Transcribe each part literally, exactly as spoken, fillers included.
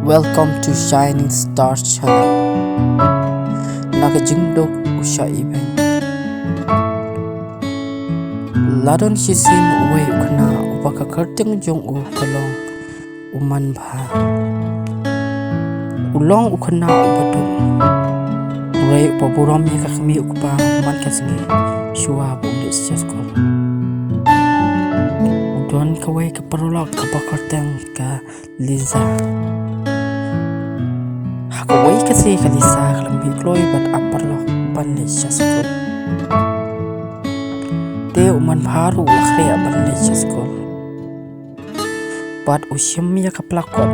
Welcome to Shining Star Channel. Na ka jingduk u Shah Ibeiñ. La don shisien uwei u khynnah uba ka kyrteng jong u ka long u Manbha. U long u khynnah uba duk. Hynrei uba burom ïa ka kmie u kpa man ka sngi shuwa ba um leit sha skul. U don kawei ka paralok kaba kyrteng ka Lisa. Ha kawei ka sngi ka Lisa ka la mih kloi bad ap paralok ban leit sha skul. Te u Manbha ruh u la khreh ban leit sha skul. Bad u shim ïa ka plakot.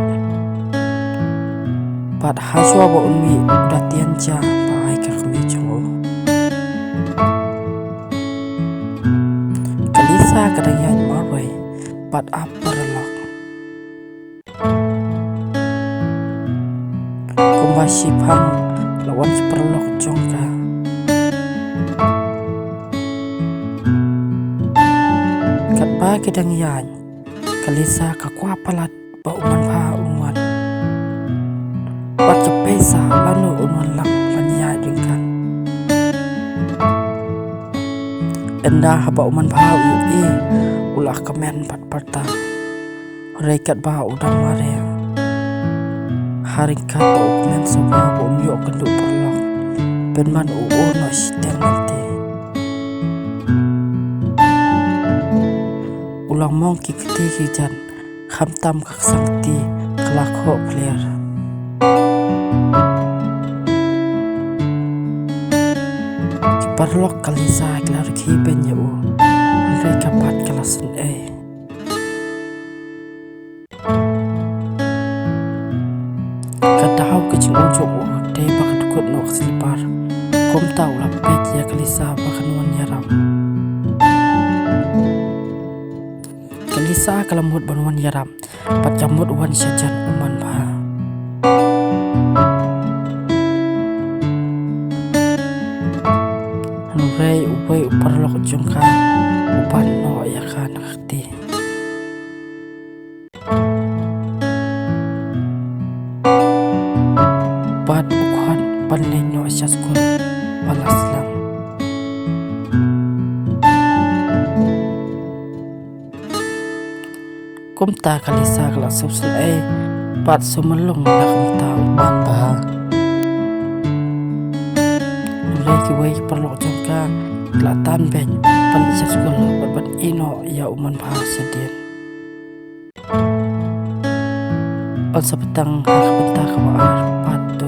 Bad ha shuwa ba un mih u da tian ja ba ai ka kmie jong u. Ka Lisa ka dang ïaid marwei bad ap paralok. Kumba shiphang la wan ki paralok jong ka. Katba ki dang ïaid, ka Lisa ka kwah palat ba u Manbha un wan. Bad ka peit sa lano un wan lang ban ïaid ryngkat. Ynda haba u Manbha u ïohi, u la kmen bad pyrta. Hynrei katba u dang mareh, ha ryngkat ba u kmen sngewbha ba un ïoh kynduh paralok, pynban u ur noh shiteng lynti. U la mong ki kti ki jan, khamtam ka ksang kti ka la khoh phler. Ki paralok ka Lisa ki la rkhie beiñ ïa u, hynrei ka pat ka la sngewsih. Ka daw ka jingim jong u dei ba ka dkut noh ka slipar. Kumta u la peit ïa ka Lisa ba kan wan ïarap. Ka Lisa ka la mut ban wan ïarap bad ka mut wan sha jan u Manbha. Hynrei uwei u paralok jong ka u pan noh ïa ka na ka kti. Bad u khot ban leit noh sha skul ba la slem. Kumta ka Lisa ka la sngewsih bad sngewmlung na ka bynta u Manbha. Hynrei kiwei ki paralok jong ka ki la tan beit ban leit sha skul bad ban ïeh noh ïa u Manbha shadien. Ym sa pyrthei ha ka bynta kaba ar pat to.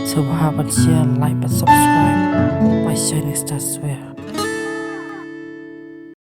Sngewbha ban share, like bad subscribe. Bye, Shining Star Swear.